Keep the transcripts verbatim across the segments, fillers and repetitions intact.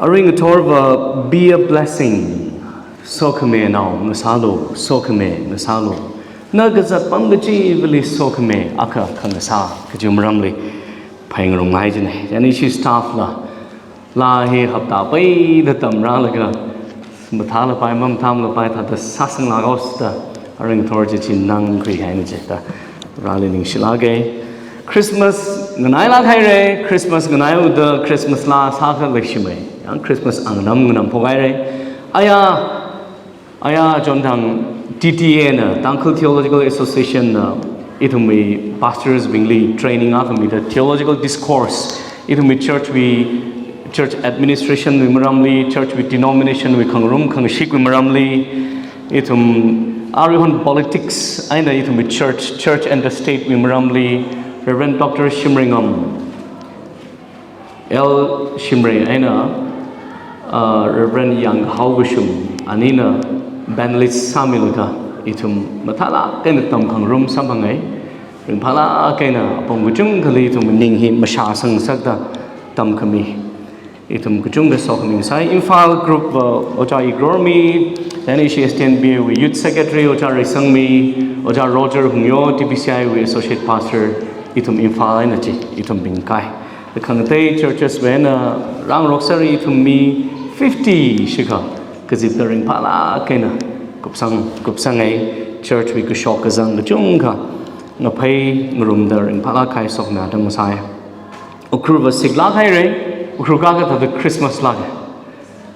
Aring ngathorva be a blessing. Sokhamenao ngasālu, sokhame ngasālu. Na kazat pam kachivali sokhame akha khangasā kaji maramli phāngarumngai jina. Chieina ishi staff la, laa hi hapta peida tamrālaga, mathālapai, mamathālapai thāda sāsanglāk haoda, aring ngathor chi chi nangkhuihaina chida, Vareli ningshilāka. Christmas nganailāk haira, Christmas nganaihaoda, Christmas laa sākha leishimei. Yang Christmas anganam nganamphok haira. Aya, aya chonthang T T A na, Tangkhul Theological Association na, ithumwui pastors bingli training akha mida theological discourse, ithumwui church wui, church administration wui maramli, church wui denomination wui khangarum khangashik wui maramli, ithum aruihon politics eina ithumwui church, church and the state wui maramli, Reverend Doctor Shimreingam L Shimray eina, uh, Reverend Yangkahao Vashum anina panelist sāmilaga, ithum mathālāk eina tamkhangarum samphangai, ringphālāk eina apong kachungkhali ithum ning hi mashāsang ngasakda tamkhami. Ithum kachungkha sokhami ngasai. Imphal group va Ojā Igrormi, then ishi S T N B A wui youth secretary Ojā Reisangmi, Ojā Roger Hungyo, T B C I wui associate pastor, ithum Imphal eina chi, ithumbing kai. Khangatei churches wui eina rāngarok sāri, ithum mi fifty shikha kazipda ringphālāk eina kupsang, kupsangai, church wui kashok kazang kachungkha ngaphei ngarumda ringphālāk kahai sokhami atam ngasai. Ukhrul va siklāk haira, Ukhrul kaka thāda Christmas lāka.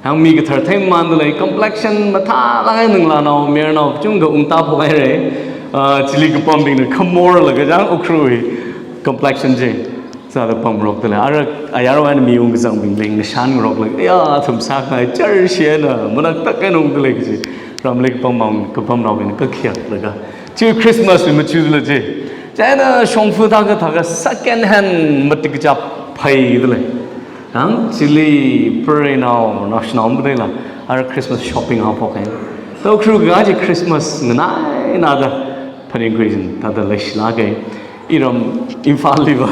Yang mi kathar theimamanda lei, complexion mathālāk eina ngalānao, mayarnao kachungkha ungtāphok haira. Ah, chili kapambingna khamorlaga chang Ukhrulwui complexion chi sāda pamngarokda lei. Ara ayarwui eina mi ungkazangbingli ngashangarokla, ya, athum sākhangai church eina manaktak eina ungda lei kaji. Ramli kapam mang, kapamnaobingna kakhayaklaga. Chi Christmas wui machuda lei chi. Chieina shongfa thākha thākha second hand matik kachap phaida lei. Yang chili preinao, naoshinao matheila, ara Christmas shopping haophok hai. To Ukhrul kaka chi Christmas nganainada phaningkhui jin thāda leishilāka. Iram Imphal liva,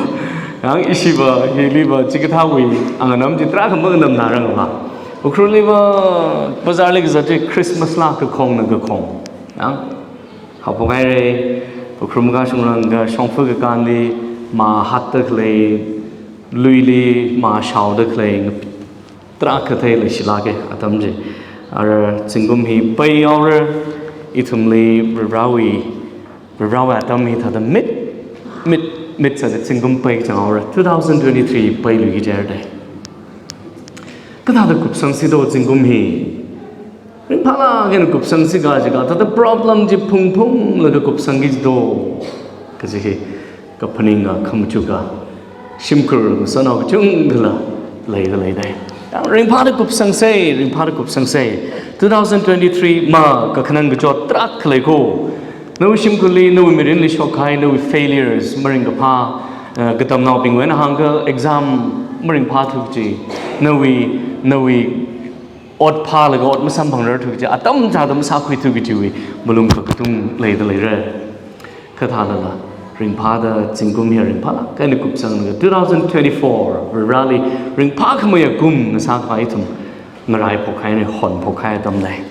yang ishiva, hiliva, chikathāwui anganam chi tarākha manganamnarangva. Ukhrul liva, bazarli kazat chi Christmas laa kakhongna kakhong. Yang haophok haira, Ukhrul makashungrangkha shongfa kakanli, mā hatda khalei, luili mā shaoda khalei, tarākha thei leishilāka atam chi. Ara zingkum hi peihaora, ithumli Varivarāwui, Varivarāwui atam hi thāda mit, mit, mit sāda zingkum pei chang haora, two thousand twenty-three peiluiki jihaira dei. Kathāda kupsangsi do zingkum hi? Ringphālāk eina kupsangsi kaji kathāda problem chi phungphunglaga kupsangki do kaji hi kaphaninga khamachuk ka shimkhur ngasānao kachungkhala leida lei dei. Yang ringphāda kupsangsa, ringphāda kupsangsa. Two thousand twenty-three ma kakhanang kachot tarākha lei ko. Nawui shimkhurli, nawui mirinli shokkahai, nawui failures, maringkaphā, eh, katamnaobingwui eina hāngkha exam maringphāthu kaji, nawui, nawui ot phālaga ot masamphangrarthu kaji, atam chāda masākhuithu kajiwui malung kakatung leida leira. Kha thālala, ringphāda zingkum hi ringphālāk eina kupsanglaga two thousand twenty-four Varivarāli ringphākhameiya kum ngasākhavai ithum ngaraiphok haina, honphok hai atam lei.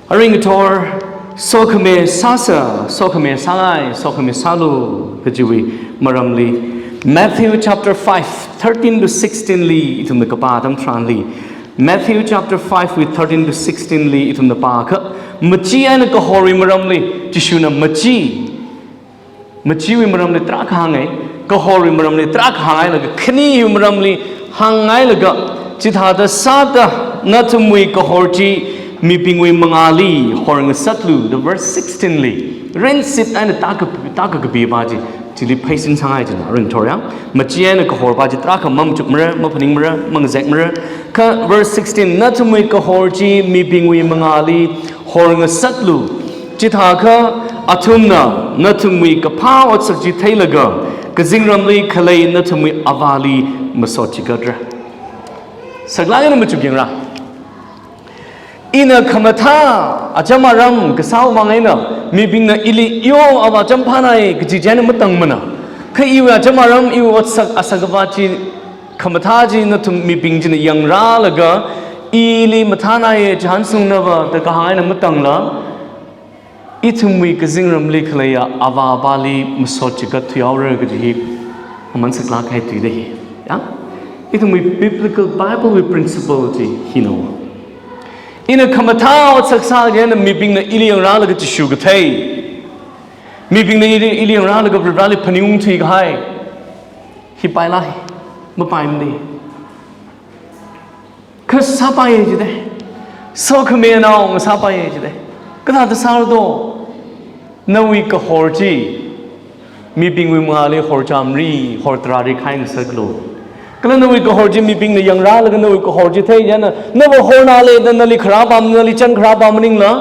Aring ngathor, sokhami sāsa, sokhami sāngai, sokhami sālu kajiwui maramli Matthew chapter five, thirteen to sixteen li ithumna kapā atam tharanli, Matthew chapter five wui thirteen to sixteen li ithumna pākha, machee eina kahorwui maramli Jishuna machee, macheewui maramli tarākha hāngngai, kahorwui maramli tarākha hāngngai laga, khaniwui maramli hāngngai laga, chithāda sāda nathumwui kahor chi mibingwui mangāli horngasaklu, the verse sixteen li. Rinsit eina tāka, tāka kapipa chi, chili pheisin sāngai jina, aring ngathor yang. Machee eina kahorpa chi tarākha mamachukmara, maphaningmara, mangazekmara. Kha verse sixteen, nathumwui kahor chi mibingwui mangāli horngasaklu. Chithākha athumna nathumwui kaphā otsak chi theilaga, kazingramli khalei nathumwui Avāli masot chigatra. Saklāk eina machukyangra. Ina khamathā acham aram kasāwui vang eina, mibingna ili iyo Avā champhānai kaji chieina matangmana. Kha iwui acham aram, iwui otsak asak avā chi khamathā chi nathum mibing china yangrālaga, ili mathānāya, chihānsung nava da kahāng eina matangla, ithumwui kazingramli khaleiya avāvali masot chigat thuihaora kaji hi aman saklāk kahai tuida hi. Ya? Ithumwui biblical Bible wui principle chi hina. Ina khamathā otsak sā chieina mibingna ili yangrālaga Jishu kathei, mibingna ili, ili yangrālaga Varivarali phaningung thuikahai, hi paila hi, mapaimana. Kha sāpaiya jida. Sokhaminao ngasāpaiya jida. Kathāda sāra do? Nawui kahor chi mibingwui mangāli horchāmri, hortarāri khaingasaklu. Kala nawui kahor chi mibingna yangrālaga nawui kahor chi thei chieina, nava hornale da nali kharāpam, nali chān kharāpam maningla,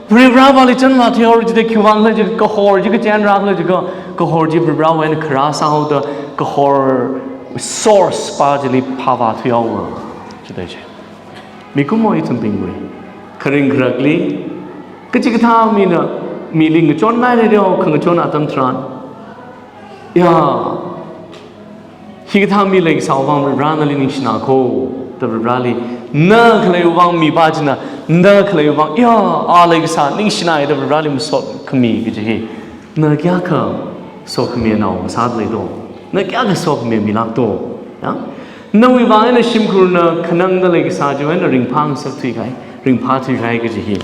Varivaravali chānvā thuihaora jida. Khiwuivang khala jiakha kahor chi kachānra khala jiakha, kahor chi Varivarawui eina kharā sāhaoda, kahor source pa chili phāvā thuihaowa jida chi. Mikumo ithumbingwui kharing kharakli, kachikathā mina mili ngachonngai leida, khangachon atam tharan, ya, hikathā mi leikasāwui vang Varivara nali ningshina kho, da Varivarali, na khaleiwui vang mipā china, na khaleiwui vang, ya, a leikasā ningshinai da Varivarali masot khami kaji hi, na kayākha sokhaminao ngasāda lei do? Na kayākha sokhami milāk do? Ya? Nawui vang eina shimkhurna khanangda leikasā chiwui eina ringphā ngasak thuikahai, ringphā thuikahai kaji hi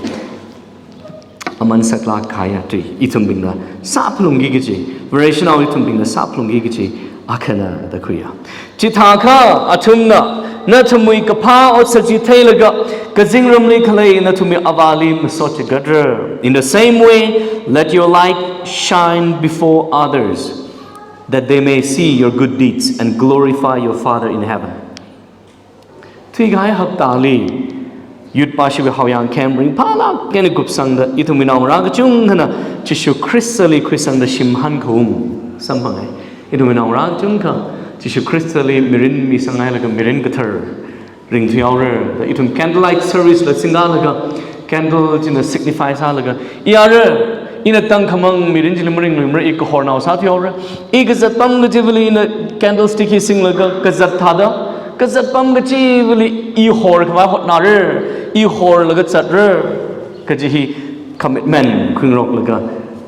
aman saklāk kahaiya tui, ithumbingna sāphalungki kaji, Vareshinao ithumbingna sāphalungki kaji akhana da khuiya. Chithākha athumna nathumwui kaphā otsak chi theilaga, kazingramli khalei nathumwui avāli masot chigatra. In the same way, let your light shine before others, that they may see your good deeds and glorify your Father in heaven. Thuikahai haptali, youth pashiwui haoyang camp ringphālāk eina kupsangda, ithumwui naongarā kachungkhana Jishu Khristali khuisangda shim hankhaung samphangai. Ithumwui naongarā kachungkha Jishu Khristali mirin misangngailaga mirin kathar ringthuihaora da, ithum candlelight service la singlaga, candle china signify sālaga, i ara, ina tangkhamang mirin chili maringluimara, i kahornao sāthuihaora. I kazatpam kachivali ina candlestick hi singlaga kazat thāda, kazatpam kachivali i horkhavai hotnara, i horlaga zatra kaji hi commitment khuingaroklaga,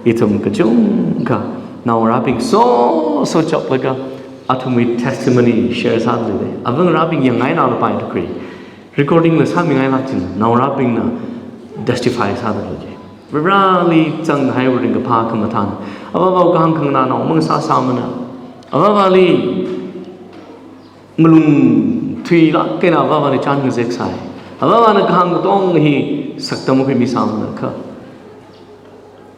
ithum kachungkha naongarābing soso chaplaga athumwui testimony share sāda lei. Ava ngarābing yangngainala pai tukhui. Recording la sāmingailāk china, naongarābingna testify sāda lei. Varivarali zanghaiwui ringkaphā khamathāna. Avāvawui kahāng khanganānao mang sāsāmana. Avāvali malung thuilāk eina avāvali chān ngazek sāi. Avāvana kahāng katonga hi saktam khuimi sāmana kha.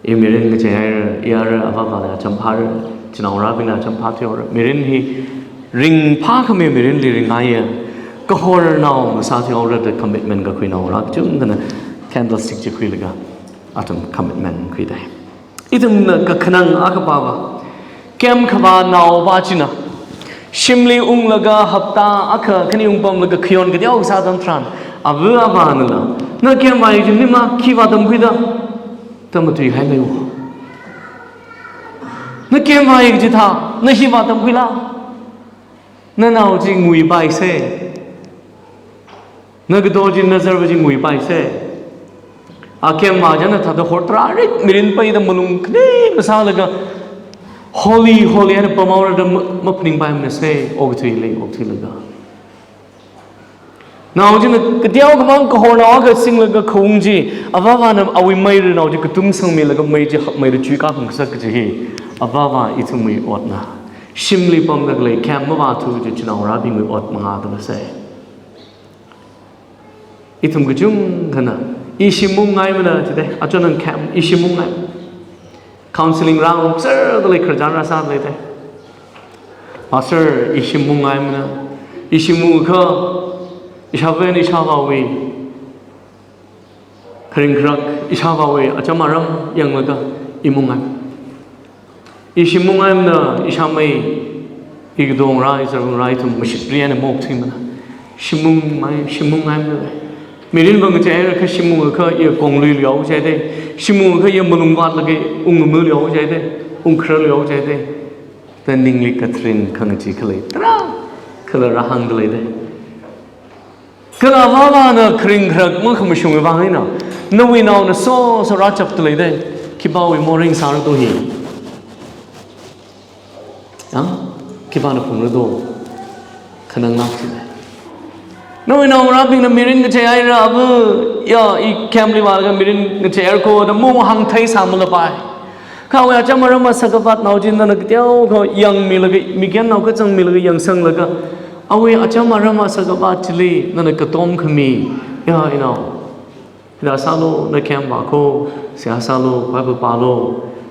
I mirin kachei haira, i ara avāvali acham phāra, chinaongarābingli acham phāthuihaora. Mirin hi ringphākhami mirinli ringngaiya. Kahornao masāthuihaora da commitment kakhui naongarā kachungkhana candlestick chi khuilaga athum commitment khuidai. Ithumna kakhanang akha pava, camp khavānaova china shimli unglaga hapta akha khani ungpamlaga khayon kateokha sā atam tharan, ava avānala, na camp vāya kaji maningma, khi vātamkhuida, da matuihai leiwo. Na camp vāya kaji thā, na hi vātamkhuila? Nanao chi nguipaisa. Na kato chi, nazarva chi nguipaisa. A camp vā chieina thāda hortarārik mirin paida malung khani masālaga holy, holy eina pamhaora da ma-, maphaningpaimanasa, okathuili okthuilaga. Nao china kateokhamang kahornao akha singlaga khaung chi, avāvana awui meirinao chi katum sangmilaga mei chi hapmeida chuikā khangasak kaji hi, avāva ithumwui otna. Shimli pamda khalei camp mavāthu kaji chinaongarābingwui ot mangā dalasa. Ithum kachungkhana, i shim mungngaimana jida, achon camp i shim mungngai. Counseling round sāda lei, khararchan rāsāda lei da. Pastor, i shim mungngaimana, i shim mungakha, ishāvā eina ishāvāwui kharing kharak, ishāvāwui acham aram yanglaga i mungngai. I shim mungngaimana, ishāmei, i katongarā, i zarungarā, ithum mashitri eina maokthuimana. Shim mungmei, shim mungngaimana. Mirin vang kachi haira kha shim mungakha i konglui liao jida. Shim mungakha i malung vātlaga ungmui liao jida. Ungkharar liao jida. Da ningli katharin khangachee khalei tarākha khala rāhāngda leida. Kala avāvana kharing kharak makhamashungwui vang eina, nawui naona soso rāchapda leida. Khipāwui morei sāra to hi? Yang, khipāna phungra to? Khananglāk chida. Nawui naongarābingna mirin ngacheihaira, ava, ya, i camp li vālaga mirin ngacheihaira ko da mung hāngthei sāmalapai. Kha awui acham aram masākhavātnao chi nana kateokha yangmilaga, mikyan nao kachangmilaga yangsanglaga, awui acham aram masākhavāt chili nana katom khami, ya, inao, hithā sālu, na camp vā ko, seihā sālu, Bible pālu,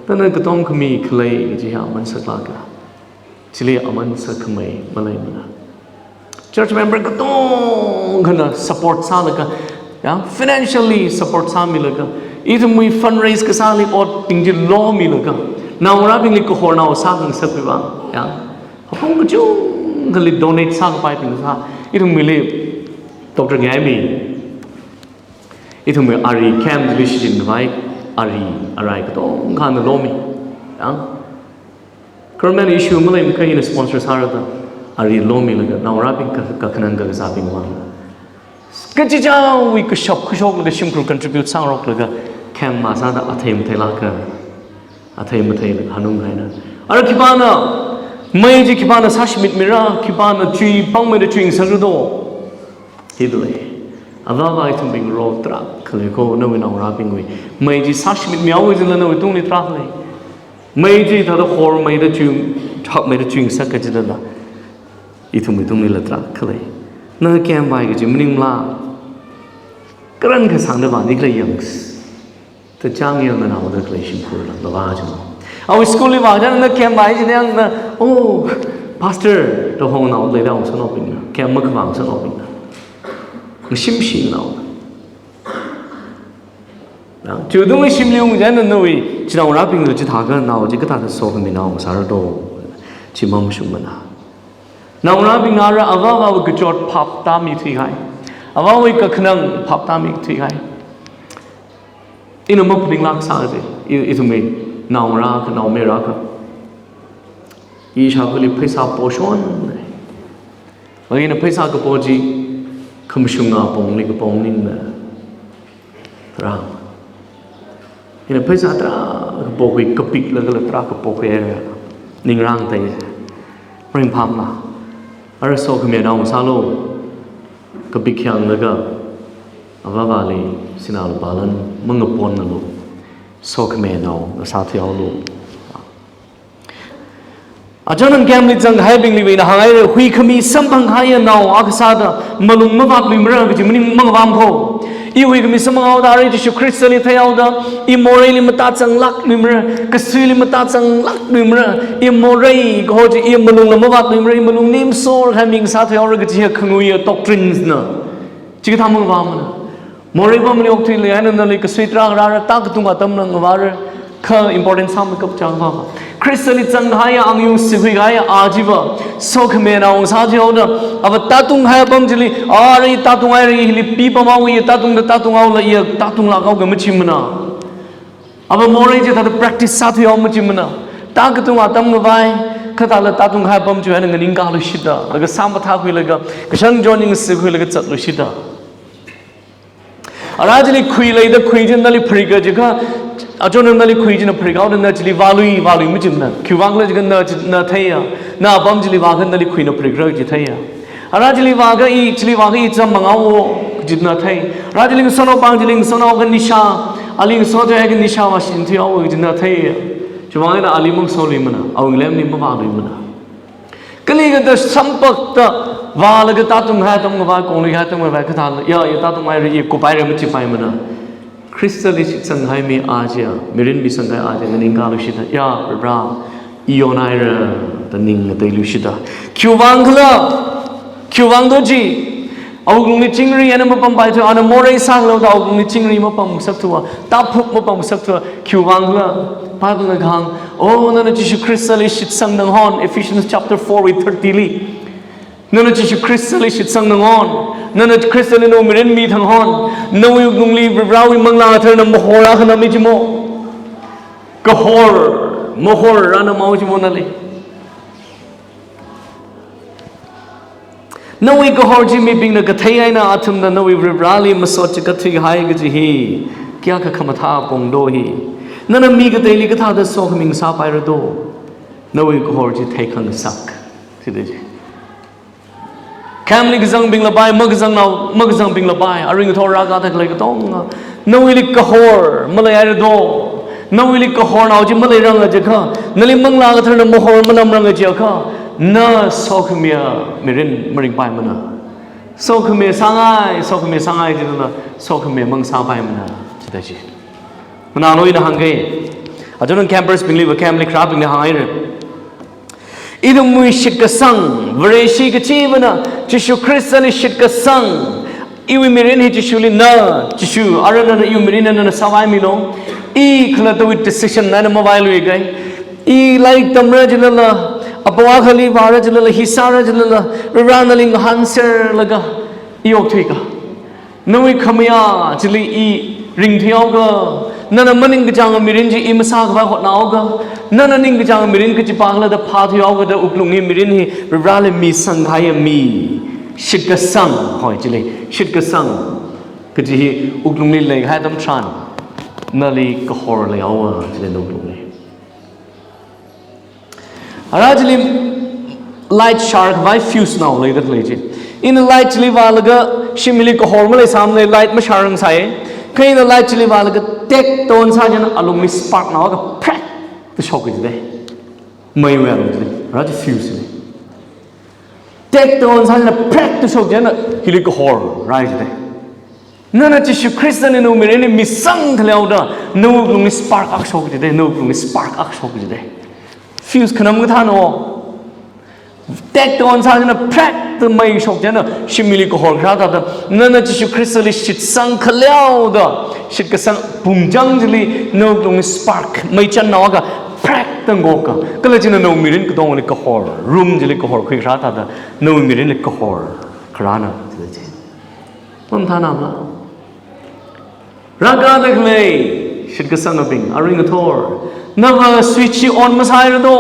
nana katom khami khalei kaji hi aman saklāka. Chili aman sakhamei maleimana. Church member katongkhana support sālaga, ya, financially support sāmilaga, ithumwui fundraise kasāli otbing chi lomilaga, naongarābingli kahornao sāngasakwui vang, ya, apong kachungkhali donate sākapaibing sā, ithumwuili doctor ngaimi, ithumwui ari camp li shichin khavai ari arai katongkhana lomi. Ya, government issue maleimakha ina sponsor sāra da, ari lomilaga naongarābing ka, kakhanang kakazābing vang, kachichāwui kashap kashoklaga shimkhur contribute sāngaroklaga camp masāda athei matheilāka, athei matheilaga hanung haina. Ara khipāna mei chi khipāna sāshimit mira, khipāna chui pangmeida chuingasakra to? Hithālei. Avāva ithumbing role tarākha lei ko, nawui naongarābingwui mei chi sāshimit mihaowa jila nawui tungli tarākha lei. Mei chi thāda hormeida chuing, thakmeida chuingasak kajidala, ithumwui tunglila tarākha lei. Na camp vāi kaji maningla, karan kasāngda vāni khalei yang, ta chang yang na naoda khalei shimkhurla, lava jimo. Awui school li vāda na camp vāi jina yang na, oh, pastor, da hongnao leida ungsānaobingna, camp makhavā ungsānaobingna. Ngashimshinao. Na, chiwui tungli shimli ungzan na nawui chinaongarābingla chithākha nao chi kathāda sokhaminao sāra to? Chi mamashungmana. Naongarābingna ara avāvawui kachot phap tāmi thuihai. Avāvawui kakhanang phap tāmi thuihai. Ina maphaninglāk sāse, i, ithumwui naongarā akha, naomayara akha, ishāva̱li pheisā poshon. Ina pheisā kapo chi khamashunga pongli kapo maningna. Rang. Ina pheisā tarākha pokhui kapik lagala tarākha pokhui ningrang tai. Ringphāmla. Ara sokhamianao sālu. Kapik khayanglaga avāvali sinā lupā lan mangaponnalu. Sokhamianao sāthuihaolu. Achon nang camp li zanghaibingli ina hānghaira, huikhami samphanghaiya nao akha sāda malung mavātluimara kaji maning mangavām ko. I huikhami samphanghaoda ara Jishu Khristali theihaoda, i moreili matāzanglākluimara, kasuili matāzanglākluimara, i morei kaho chi i malungla mavātluimara, i malung nimsor khaming sāthuihaora kaji hi khanguiya doctrines na. Chikathā mangavāmana. Morei pamli okthuili eina nali kasui tarākha rāra, tākatung atamna ngavāra, kha important sāmeikap chang vāva. Khristali zanghaiya, angayung sikhuikahaiya a chiva sokhamianao sāthuihaoda, ava tātunghai apam chili, ara i tātunghaira, hili pipamhaowa, i tātungda tātunghaola, i tātunglākhaoga machimana. Ava morei chi thāda practice sāthuihao machimana. Tākatung atam ngavai, kha thāla tātunghai apam chi eina nganingkāluishita, laga sāmathākhuilaga, kashan joining sikhuilaga zatluishita. Ara chili khui leida khui china nali pharikra jiakha, achon nali khui china pharikhaoda na chili vālui, vālui machimana. Khiwuivang khala jiakha na chi, na theiya. Na apam chili vākha nali khuina pharikra kaji theiya. Ara chili vākha i, chili vākha i zam mangao kaji na thei. Ara chili ngasotnao pāng chili ngasotnao kha nisha, ali ngasotnao kha nisha vāshichin thuihaowa kaji na theiya. Chiwuivang eina ali mangasolimana, awui ngalemli mavāluimana. Kali kathāda sampakta vālaga tātunghai atam ngavai, kongluihai atam ngavai, kathāla, ya, ya tātunghaira, ya kuphaira machipaimana. Khristali shitsanghaimi a chiya, mirin misangkahai a chiya, nganingkāluishita, ya, Varivara, i yonhaira, da ning ngateiluishita. Khiwuivang khala, khiwuivang do chi, awui wuklungli chingri eina mapampaithu, ana morei sākhala da awui wuklungli chingri mapamngasakthuwa, tāphup mapamngasakthuwa, khiwuivang khala, Bible na kahāng, oh, nana Jishu Khristali shitsangda hon, Ephesians chapter four wui thirty li. Nana Jishu Khristali shitsangda hon, nana Khristali nawui mirin mida hon, nawui wuklungli Varivarawui Manglā Katharana mahor akha nami jimo. Kahor, mahor rānamao jimo nali. Nawui kahor chi mibingna kathei eina athumna nawui Varivarali masot chikatthuihai kaji hi kayākha khamathā pongdo hi. Nana mi kateili kathāda sokhami sāpaira do? Nawui kahor chi theikhangasak. Chida chi. Camp li kazangbingla pai, makazangnao, makazangbingla pai, aring athor rākada khalei katonga. Nawuili kahor maleihaira do? Nawuili kahornao chi maleiranga jiakha, nali Manglā Katharana mahor manamranga jiakha, na sokhamiya mirin maringpaimana. Sokhami sāngai, sokhami sāngai jilala, sokhami mangasāpaimana. Chida chi. Nganālu, ina hāngga. Aja nang campers bingli va camp li kharābingli hānghaira. Ithumwui shitkasang, Vareshi kachivana, Jishu Khristali shitkasang, iwui mirin hi Jishuli na, Jishu, arui nana iwui mirin nana sāvaimilu. I khalattawui decision nana mavailuikai. I lairik tamra jilala, apong akhali vāra jilala, hi sāra jilala, Varivarana nali ngahānserlaga, i okthuika. Nawui khamayā chili i ringthuihaoga, nana maningkachānga mirin chi i masākhavai hotnāhaoga, nana ningkachānga mirin kachipā khala da phāthuihaoga da wuklungli mirin hi Varivarali misangkahaiya mi, shitkasang, hoi chili, shitkasang kaji hi wuklungli leikahai atam tharan, nali kahor leihaowa chili na wuklungli. Ara chili light shārkhavai fuse nao leida khalei chi. Ina light chili vālaga shimli kahor maleisāmana, light mashārngasai. Kha ina light chili vālaga tek da on sā chieina alungli spark nao akha phrak da shok jida. Meiwui alung chili. Ara chi fuse li. Tek da on sā chieina phrak da shok chieina hili kahor rāi jida. Nana Jishu Khristana nawui mirinli misang khaleoda, nawui wuklungli spark akha shok jida, nawui wuklungli spark akha shok jida. Fuse khanam kathāna. Tek da on sā chieina phrak da mei shok chieina, shimli kahor kharā thāda, nana Jishu Khristali shitsang khaleoda, shitkasang pungchang chili nawui wuklungli spark, meichānnao akha phrak da ngoka. Kala china nawui mirin katongli kahor, room chili kahor khuikharā thāda, nawui mirinli kahor kharāna, chida chi. Mamathānamala? Rākada khalei shitkasangabing, aring athor, nava switch hi on masāhaira do?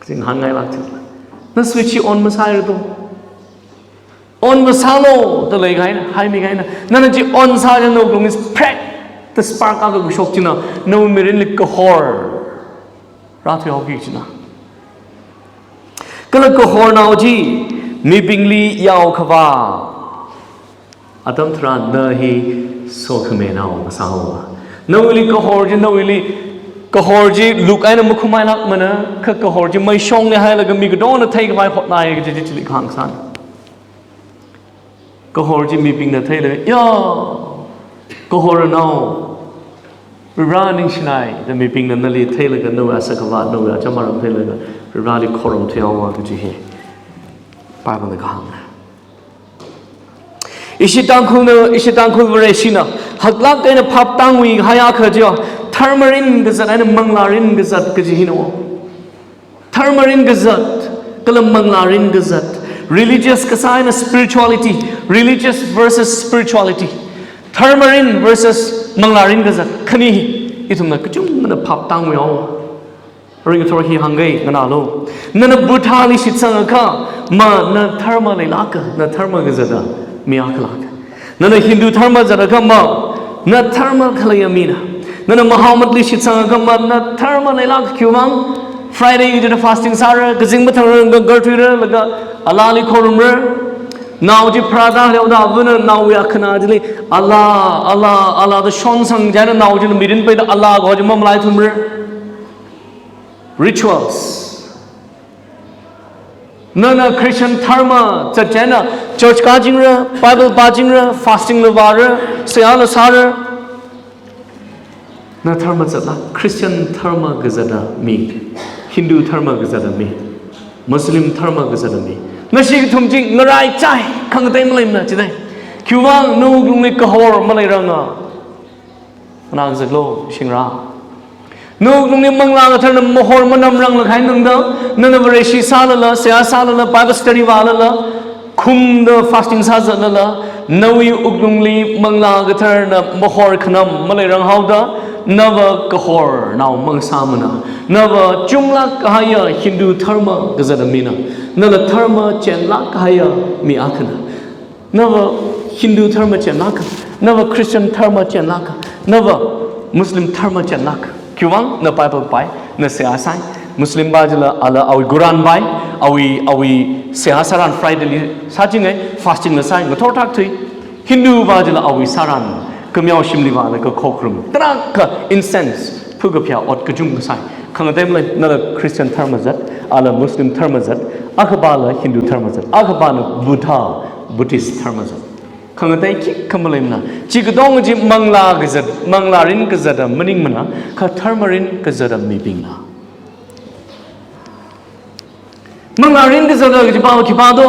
Kaching hāngngailāk chi. Na switch hi on masāhaira do? On masālu da leikahaina, haimikahaina. Nana chi on sā chieina nawui wuklungli phrak da spark akha kashok china, nawui mirinli kahor rāthuihaoki china. Kala kahornao chi mibingli yaokhavā atam tharan na hi sokhaminao masāhaowa. Nawuili kahor chi, nawuili kahor chi luk eina makhummeilaga mana, kha kahor chi meishongli hailaga mi katongana theikhavai hotnai kaji chi chili kahāng sāna. Kahor chi mibingna theilaga, ya, kahornao, Varivara ningshinai, da mibingna nali theilaga, nawui asakhava, nawui acham aram theilaga, Varivarali khorumthuihaowa kaji hi Bible na kahāng. Ishi Tangkhulna, ishi Tangkhul Vareshina, haklāk eina phap tāngwui kahai akha chi, dharma mirin kazat eina manglā mirin kazat kaji hina. Dharma mirin kazat, kala manglā mirin kazat. Religious kasā eina spirituality, religious versus spirituality. Dharma mirin versus manglā mirin kazat. Khani hi, ithumna kachungana phap tāngwui haowa. Aring athor hi hāngga, nganālu. Nana Buddhali shitsangakha, ma na dharma leilāka, na dharma kazata mi akhalāka. Nana Hindu dharma zatakha ma, na dharma khaleiya mina. Nana Muhammadli shitsangakha ma, na dharma leilāka, khiwuivang Friday kachida fasting sāra, kazing mathāngra, ngakarthuira, laga Allahli khorumra. Nao chi pharāda leoda avana naowui akhana chili, Allah, Allah, Allah da shonsang chieina nao chili mirin peida Allah kaho chi mamalaithumra. Rituals. Nana Christian dharma zat chieina church kāchingra, Bible pāchingra, fasting la vāra, seihā la sāra. Na dharma zatla, Christian dharma kazata mi, Hindu dharma kazata mi, Muslim dharma kazata mi. Nashi kathum chi ngaraichai, khangatei maleimana chida. Khiwuivang nawui wuklungli kahor maleiranga. Nganākazatlu, shingra. Nawui wuklungli Manglā Katharana mahor manamranglakha eina tangda, nana Vareshi sālala, seihā sālala, Bible study vālala, khumda fasting sāzatlala, nawui wuklungli Manglā Katharana mahor khanam maleiranghaoda, Nava kahornao mangasāmana. Nava chunglāk kahaiya Hindu dharma kazata mina. Nala dharma chenlāk kahaiya mi akhana. Nava Hindu dharma chenlāka, nava Christian dharma chenlāka, nava Muslim dharma chenlāka. Khiwuivang na Bible pāi, na seihā sāi, Muslim pā chila ala awui Quran pāi, awui, awui seihā sāran Friday li sāchingai, fasting la sāi, ngathor thak thui. Hindu pā chila awui sāran, kameo shimli vālaga khokharum. Tarākha incense, phukaphayā ot kachungkha sāi. Khangatei malei, nala Christian dharma zat, ala Muslim dharma zat, akhapāla Hindu dharma zat, akhapāna Buddha, Buddhist dharma zat. Khangatei khikha maleimana. Chi katonga chi manglā kazat, manglā rin kazata maningmana, kha dharma rin kazata mibingna. Manglā rin kazata kaji pā khipā do?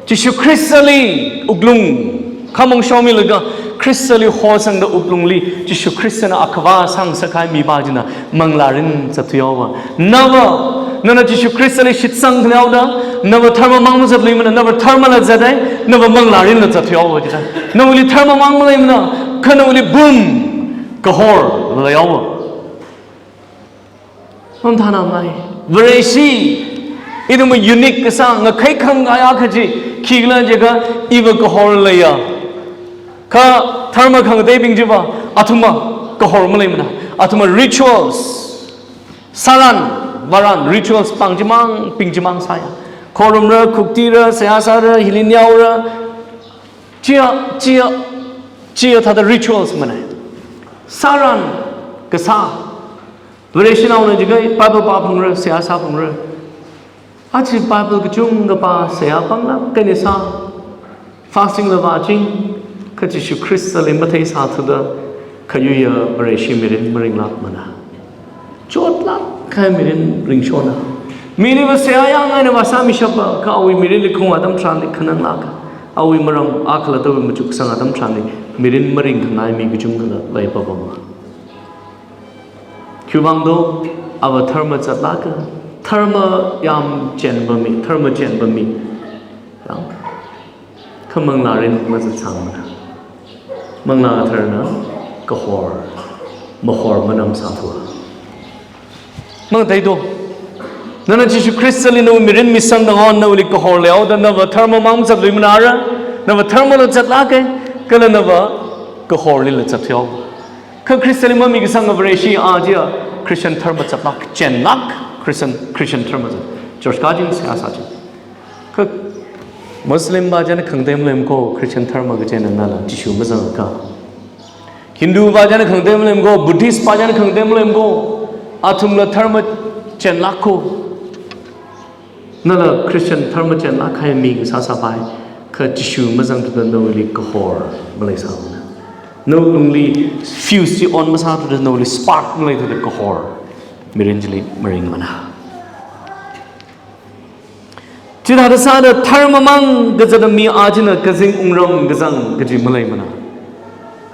Jishu Khristali wuklung khamong shomilaga, Khristali hosangda wuklungli Jishu Khristana akhavā sāngasakhai mi pā china manglā rin zatthuihaowa. Nava, nana Jishu Khristali shitsang thaleoda, nava dharma mang mazatluimana, nava dharmala zatai, nava manglā rinla zatthuihaowa jita. Nawuili dharma mang maleimana, kha nawuili bum kahor leihaowa. Mathānamei, Vareshi, ithumwui unique kasā, ngakhai khangkaya kaji, khikhala jiakha, iva kahor leiya. Kha dharma khangateibing chiva, athumva kahor maleimana, athumva rituals, sāran, vāran, rituals pāng chimang, ping chimang sāya. Khorumra, khuktira, seihā sāra, hili neora, chiya, chiya, chiya thāda rituals mana. Sāran, kasā, Vareshinaona jiakha Bible pāphalungra, seihā sāphalungra. Aja Bible kachungkha pā, seihā panglāk eina sā, fasting la vāching, kha Jishu Khristali matheisāthuda, khayuiya Vareshi mirin maringlākmana. Chotlāk kahai mirin ringshona. Mili va seihā yāng eina vāsāmishapa, kha awui mirinli khaung atam tharanli khananglāka. Awui maram akhala tawui machuksang atam tharanli mirin maringkhangai mi kachungkhala leipapama. Khiwuivang do, ava dharma zatlāka, dharma yāmchenpa mi, dharma chenpa mi. Yāng, kha manglā rin mazatsangmana. Manglā Katharana kahor, mahor manam sāthuwa. Mangatei do. Nana Jishu Khristali nawui mirin misangda ngon nawuili kahor leihaoda nava dharma mang mazatluimana ara, nava dharmala zatlāka, kala nava kahorlila zatthuihao. Kha Khristali mamikasanga Vareshi aja Christian dharma zatlāk, chenlāk, Christian, Christian dharma zat. Church kāching, seihā sāching. Kha Muslim pā china khangatei maleimana ko, Christian dharma kachina nala Jishu mazangakha. Hindu pā china khangatei maleimana ko, Buddhist pā china khangatei maleimana ko, athumla dharma chenlāk ko. Nala Christian dharma chenlāk kahai mi ngasāsāpai, kha Jishu mazangthuda nawuili kahor maleisāmana. Nawui wuklungli fuse chi on masāthuda nawuili spark maleithuda kahor mirin chili maringmana. Chithāda sāda dharma mang kazata mi achina kazing wungram kazang kaji maleimana.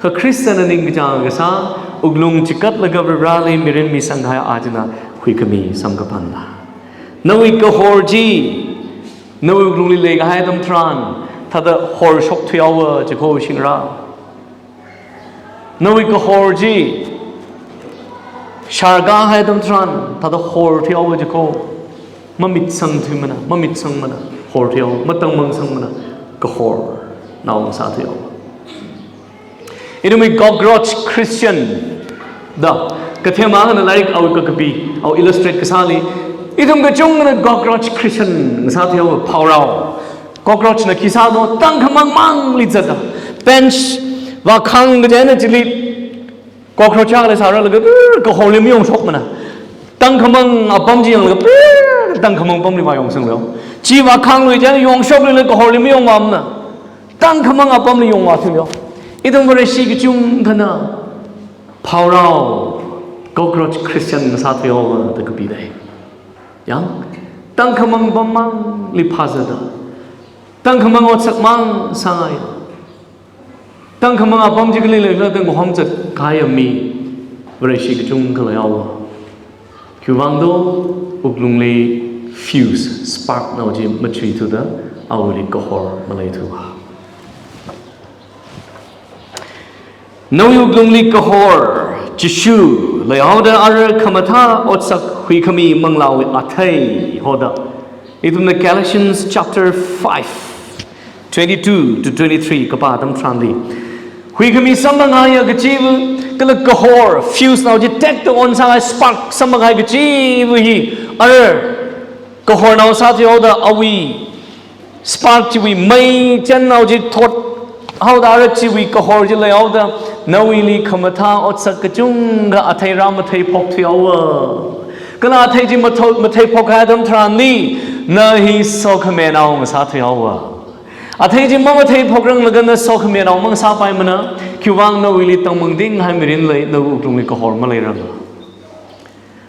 Kha Khristana ningkachāng kasā, wuklung chikatlaga Varivarali mirin misangkahai achina huikhami samkaphangna. Nawui kahor chi, nawui wuklungli leikahai atam tharan, thāda horshok thuihaowa jiko shingra. Nawui kahor chi, sharkahai atam tharan, thāda hor thuihaowa jiko. Mamitsang thuimana, mamitsangmana, hor thuihao, matangmangsangmana, kahornao sāthuihao. Ithumwui cockroach Christian da, kathema ngana lairik awui kakapi, awui illustrate kasāli, ithum kachungana cockroach Christian sāthuihao, phaorao. Cockroach na khi sādo, tangkhamang mangli zata. Bench, vākhang kaji eina chili, cockroach akhala sāralaga, brrr, kahorli mayongshokmana. Tangkhamang apam chi yanglaga, brrr, tangkhamang apamli vāyongsanglo. Chi vākhanglui chieina yongshokluila kahorli mayongvāmana. Tangkhamang apamli yongvāthuilo. Ithum Vareshi kachungkhana, phaorao, cockroach Christian sāthuihaowa da kapidai. Yāng, tangkhamang apam mangli phāzata. Tangkhamang otsak mang sāngai. Tangkhamang apam chi kali leila tangkhamang zat kaya mi Vareshi kachungkha leihaowa. Khiwuivang do, wuklungli fuse, spark nao chi machuithuda, awuili kahor maleithuwa. Nawui wuklungli kahor Jishu leihaoda ara khamathā otsak huikhami manglāwui athei hoda. Ithumna Galatians chapter five, twenty-two to twenty-three kapā atam tharanli, huikhami samphangaiya kachiva, kala kahor, fuse nao chi tekta on sāhai spark samphangaiya kachiva hi, ara kahornao sāthuihaoda awui spark chiwui mei chānnao chi thot haoda ara chiwui kahor chi leihaoda, nawuili khamathā otsak kachungkha athei rāmatheiphok thuihaowa. Kala athei chi matho-, matheiphok kahai atam tharanli, na hi sokhamenao ngasāthuihaowa. Athei chi mamatheiphokranglakha na sokhamenao mangasāpaimana, khiwuivang nawuili tangmangtinghai mirin lei, nawui wuklungli kahor maleiranga.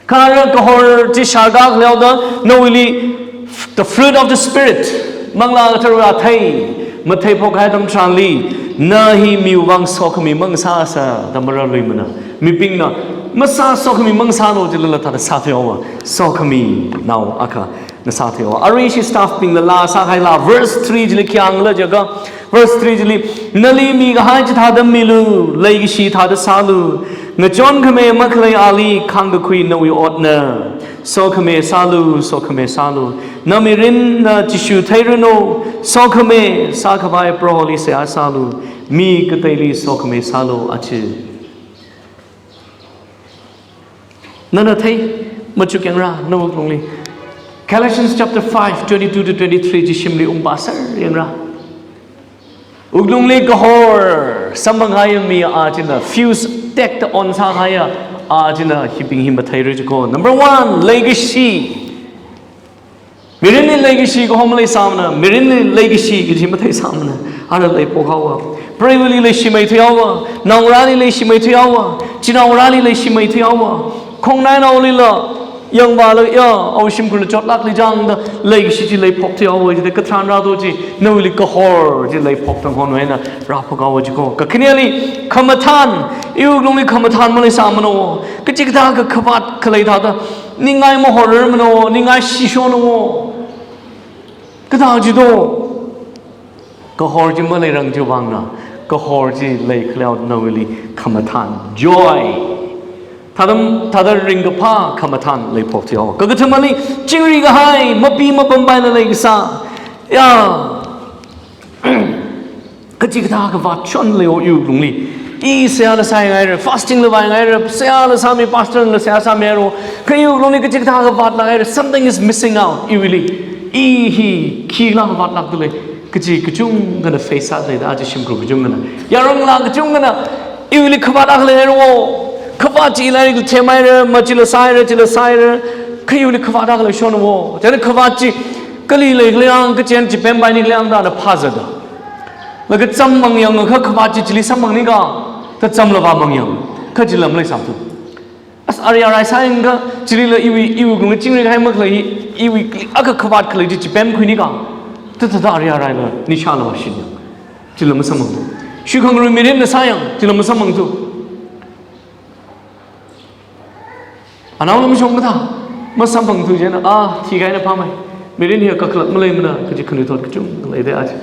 Kha ara kahor chi shārkak leihaoda, nawuili the fruit of the Spirit, Manglā Katharawui athei matheiphok kahai atam tharanli, na hi miwuivang sokhami mangasāsa da marāluimana. Mibingna masā, sokhami mangasālu jilala thāda sāthuihaowa, sokhaminao akha ngasāthuihaowa. Arui ishi staff bingla laa sākahaila, verse three chili khi hāngla jiakha, verse three chili, nali mikahai chithāda milu, leikashi thāda sālu, ngachonkhami makhalei ali khāngkakhui nawui otna. Sokhami sālu, sokhami sālu. Na mirinna Jishu theiranu, sokhami sākhavai Proholi seihā sālu, mi kateili sokhami sālu achi. Nana thei, machuk yangra, nawui wuklungli. Galatians chapter five, twenty-two to twenty-three chi shimli ungpāser yangra. Wuklungli kahor samphangaiya mi a china, fuse tekta on sāhaiya a china, hibing hi matheira jiko. Number one, leikashi. Mirinli leikashi kaho maleisāmana, mirinli leikashi kaji matheisāmana, ara leiphok haowa. Preiva̱li leishimei thuihaowa, naongarāli leishimei thuihaowa, chinaongarāli leishimei thuihaowa. Khongnainaolila yangvālaga, ya, awui shimkhurla chotlākli jangda leikashi chi leiphok thuihaowa, jida katharan rādo chi, nawuili kahor chi leiphok tang honwui eina rāphok haowa jiko. Kakhaneli, khamathān, iwui wuklungli khamathān maleisāmana, kachikathā kakhavāt khalei thāda ningai mahorrarmana, ningai shishona. Kathā jido? Kahor chi maleirang chiwui vangna, kahor chi leikhaleo nawuili khamathān, joy. Thādam, thāda ringkaphā khamathān leiphok thuihaowa. Kakathumali, chingri kahai, mapi mapampaila leikasā. Ya. Kachikathā kavāt shon leihaowa iwui wuklungli. I seihāla sāngaira, fasting la vāngaira, seihāla sāmi, pastor la seihā sāmihaira. Kha iwui wuklungli kachikathā kavātla haira, something is missing out iwuili. I hi khila kavātlākda lei, kaji kachungkhana face sāda leida, aja shimkhur kachungkhana, yaronla kachungkhana, iwuili kavāt akha leihaira. Kavāt chi lairik themhaira, machila sāhaira, chila sāhaira. Kha iwuili kavāt akha leishona. Chieina kavāt chi kali leikhala yang, kachi eina chipempai nikhala yang da na phāzatda, laga cham mangyangakha kavāt chi chili samphangnika, da chamla vāmangyang, kha chila maleisāthu. As ari arai sāyangakha, chilila iwui, iwui wuklungli chingri kahai makhalei hi, iwui klik akha kavāt khalei chi chipemkhuinika, da, da, da ari araila nishāla vāshinyang, chila masamphangthu. Shikhangarui mirinla sāyang, chila masamphangthu. Anaola mashong kathā, masamphangthu chieina, a, thikahai eina phāmei. Mirin hi kakhalat maleimana, kaji khanuithot kachungkha leida aja.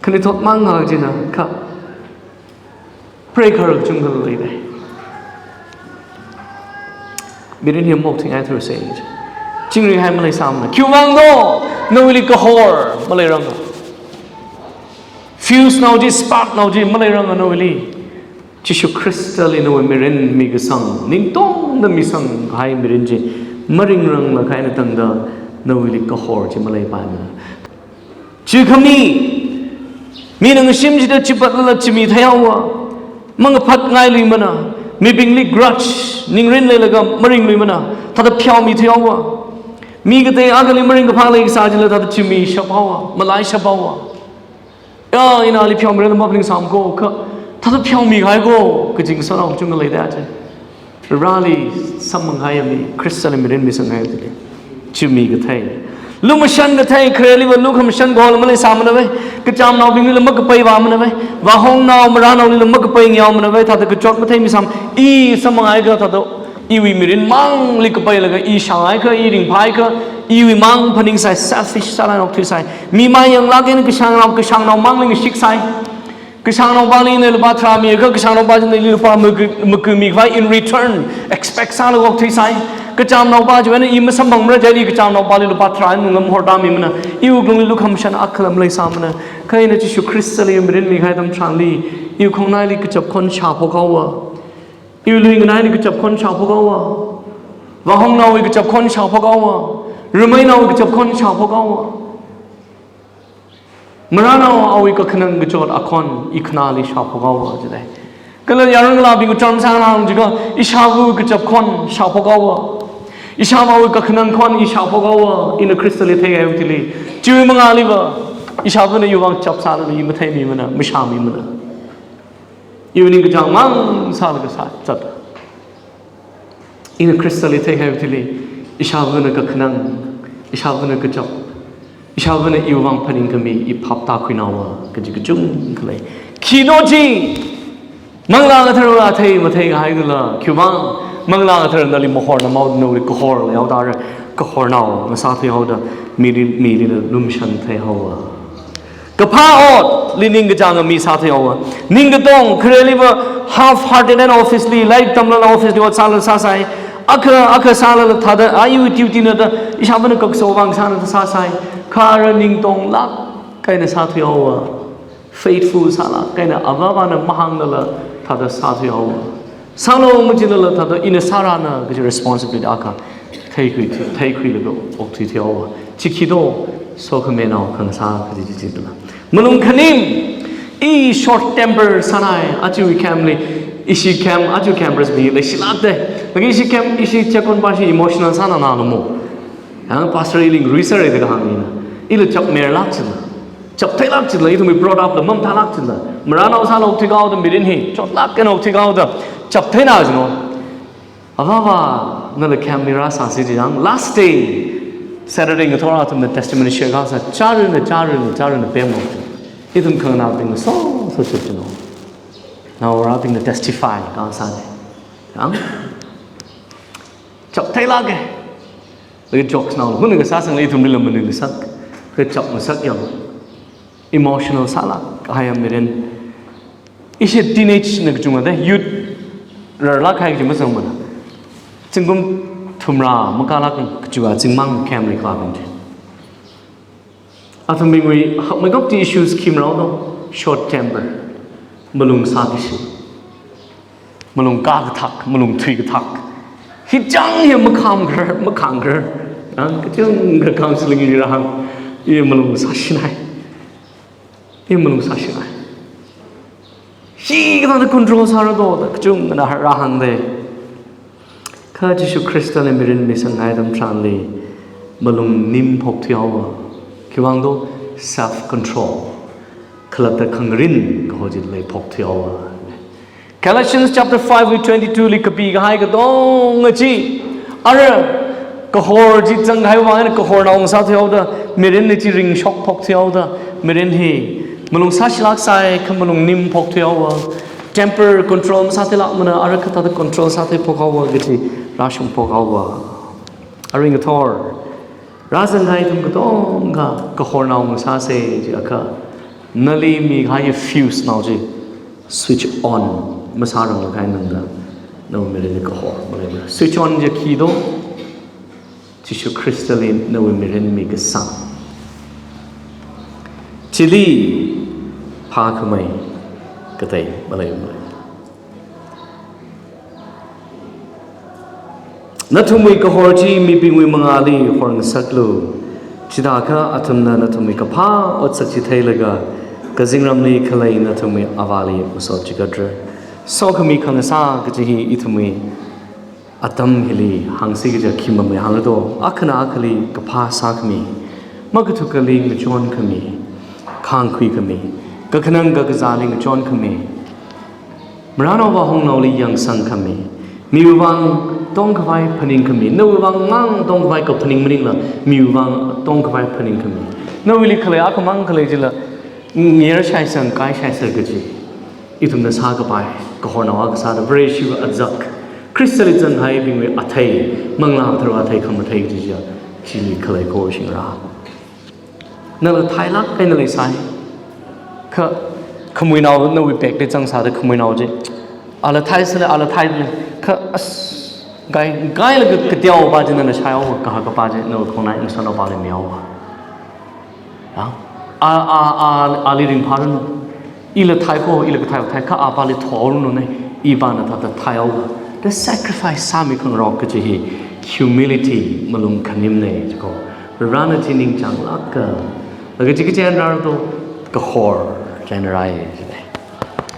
Khanuithot mang ngachina, kha preikhar kachungkha leida. Mirin hi mok thingai thursa. Chingri kahai maleisāmana. Khiwuivang do, nawuili kahor maleiranga. Fuse nao chi, spark nao chi maleiranga nawuili. Jishu Khristali nawui mirin mikasang, ningtongda misang kahai mirin chi maringranglakha eina tangda nawuili kahor chi maleipaimana. Chikhami, mina ngashim chida chipatlala chimi theihaowa, mangaphatngailuimana, mibingli grudge, ningrin leilaga maringluimana, thāda pheomi thuihaowa. Mi katei akhali maringkaphā leikasā chila thāda chimishaphaowa, malaishaphaowa. Ya, ina ali pheomirala maphaningsāmako, kha thāda pheomi kahai ko, kaji ngasānao kachungkha leida aja. Rali samphang kahaiya mi, Khristali mirin misang kahaiya mi. Chimi kathei. Lumashan kathei, khareliva lukhamashan kahola maleisāmana ve. Kachamnaobinglila makapai vāmana ve. Vāhongnao marānaolila makapai ngayaomana ve. Thāda kachot mathei misam, i samphang kahai kha thāda iwui mirin mangli kapailaga i shānghai kha, i ringphai kha, iwui mang phaningsai, selfish sālainok thuisai. Mi mai yanglāk eina kashāngnao, kashāngnao mangli ngashiksai. Kashāngnaopali ina lupā tharā mi, kha kashāngnaopa china lupā maga, maga mikhavai in return, expect sālaga okthuisai. Kachamnaopa china i masamphangmara, chieina i kachamnaopali lupā tharā nungnam horda mimana. Iwui wuklungli lukhamashan akhala maleisāmana. Kha ina Jishu Khristali mirin mikahai atam tharanli, iwui khongnaili kachap khon shāphok haowa. Iwui lui nganaili kachap khon shāphok haowa. Vāhongnaowui kachap khon shāphok haowa. Rāmeinaowui kachap khon shāphok haowa. Marānao awui kakhanang kachot akhon i khanāli shāphok haowa jidai. Kala yaron ngalābing kacham sāngarum jiakha, ishāvawui kachap khon shāphok haowa. Ishāvāwui kakhanang khon i shāphok haowa, ina Khristali theikahaiwui thili. Chiwui mangāliva, ishāvana iwui vang chap sālala i matheimimana, mashāmimana. Iwui ningkachāng mang sālaga sā, zat. Ina Khristali theikahaiwui thili, ishāvana kakhanang, ishāvana kachap, ishāvana iwui vang phaningkhami, i phap tākhuinaowa, kaji kachungkha lei. Khi do chi, Manglā Katharana thei matheikahai kala, khiwui vang, Manglā Katharana nali mahornamhaoda, nawui kahor leihaoda, kahornao ngasāthuihaoda, mili, milila lumashan theihaowa. Kaphā otli ningkachāng mi sāthuihaowa. Ning katong, khareliva half-hearted and office li, lairik tamlala office li ot sālala sāsai. Akha, akha sālala thāda, a iwui duty na da, ishāvana kaso vang sāna da sāsai. Kha ara ning katonglāk eina sāthuihaowa. Faithful sālāk eina avāvana mahānglala thāda sāthuihaowa. Sālu majilala thāda ina sāranu kaji responsibility akha theikhui, theikhuilaga okthuithuihaowa. Chi khi do, sokhamenao khangasā kaji chi jidala. Malung khanim, i short temper sānai, aja camp li, ishi camp, aja campers mi leishilākda. Lagi ishi camp, ishi chapon pashi emotional sāna na lumo. Yang pastor ili ngaruiserra da kahāng ina. Ila chapmerlāk chila. Chaptheilāk chila, ithumwui brought up la mamathālāk chila. Marānao sālaga okthui haoda mirin hi, chotlāk eina okthui haoda, chaptheina jino. Avāva, nala camp li rāsāsi jiyang, last day, Saturday ngathor athumna testimony share kasā, chārana, chārana, chārana pemmo. Ithum khanganābingna soso chap jino. Naorabingna testify kasā ne. Yang? Chaptheilāka. Lagi jokes nao, huna kasā sangla ithumlila maningasak, kachap ngasak yang. Emotional sālāk, kahai mirin. Ishi teenage na kachungkha da, youth rarlāk kahai kachungkha sangmana. Zingkum thumrā makālāk kachungkha zingmang camp li kavābing chi. Athumbingwui hakmeikap chi issues khi marao do, short temper, malung sākashi, malung kākathak, malung thuikathak. Hi chang hi makhāmkharar, makhāngkharar. Yang kachungkha counseling li rāhāng, i malung sāshinai. I malung sāshinai. Hikathāda control sāra do, da kachungkhana rāhāng de. Kha Jishu Khristali mirin misangkahai atam tharanli, malung nim phokthui haowa. Khiwui vang do, self control. Khalatta khangarin kaho chili phokthui haowa. Galatians chapter five verse twenty-two li kapikahai katonga chi. Ara kahor chi zangkahai vang eina kahornao ngasāthui haoda, mirinli chi ringshok phokthui haoda, mirin hi malung sāshilāk sai, kha malung nim phokthui haowa. Temper control masātheilākmana, ara kathāda control sātheiphok haowa kaji rāshungphok haowa. Arui ngathor rāzangkahai ithum katonga kahornao ngasāsa jiakha, nali mikahai fuse nao chi switch on masāranglakha eina nangda, nawui mirinli kahor maleimara. Switch on chi khi do, Jishu Khristali nawui mirin mikasang. Chili phākhamei katei maleimara. Nathumwui kahor chi mibingwui mangāli horngasaklu. Chithākha athumna nathumwui kaphā otsak chi theilaga, kazingramli khalei nathumwui Avāli masot chigatra. Sokhami khangasā kaji hi ithumwui atam hili hāngsi kaja khi mamei hānglu do, akhana akhali kaphā sākhami, makathukali ngachonkhami, khāngkhuikhami, kakhanang kakazāli ngachonkhami, marānao vāhongnaoli yangsangkhami, miwui vang tongkhavai phaningkhami, nawui vang mang tongkhavai kaphaning maningla, miwui vang tongkhavai phaningkhami. Nawuili khalei akhamang khalei chila, ngayar shaisang, kai shaiser kaji. Ithumna sākapai kahornao akha sāda, Vareshiwui azak, Khristali zangkahaibingwui athei, Manglā Katharawui athei khamathei kaji chiya, chili khalei kahor shingra. Nala theilāk eina leisai. Kha Khamuinao nawui pekli zangsāda khamuinao chi. Ala thai sāla, ala thai sāla. Kha as, gai, gai laga kateopā chi nana shaihaowa, kahakapā chi nawui khongnai ngasānaopāli mihaowa. Ya? A, a, a, ali ringphāranu. Ila thai ko, ila kathai thai, kha apāli thoranu ne. Ipāna thāda thaihaowa. The sacrifice sāmi khangarok kachi hi humility malung khanimne, chiko. Rana chi ningchānglāka. Laga chi kachi eina rāra to, kahor chi eina rāi, chine.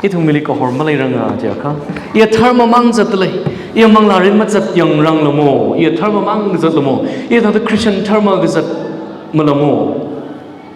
Ithum mili kahor maleiranga jiakha, iya dharma mang zatlei, iya manglārin mazat yangrang lamo, iya dharma mang kazat lamo, iya thāda Christian dharma kazat malamo,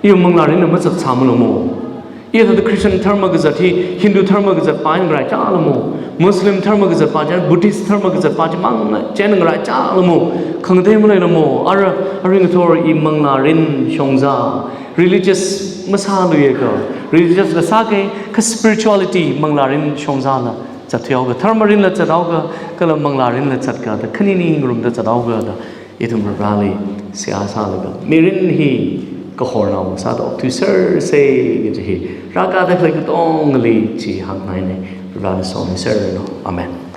iya manglārinna mazat sā malamo, iya thāda Christian dharma kazat hi Hindu dharma kazatpā eina ngaraichā lamo, Muslim dharma kazatpā chi, Buddhist dharma kazatpā chi mang chi eina ngaraichā lamo, khangatei malei lamo, ara, ara ngathor i manglārin shongza, religious masāluiakha, religious la sāke, kha spirituality manglārin shongzala zatthuihaoga, dharmarinla zathaoga, kala manglārinla zatka, da khanini ngarumda zathaoga, da ithum Vareli seihā sālaga, mirin hi kahornao sāda okthuisersa kaji hi, rākada khalei katongali chi hāngngaiye, Varena somiserranu. Amen.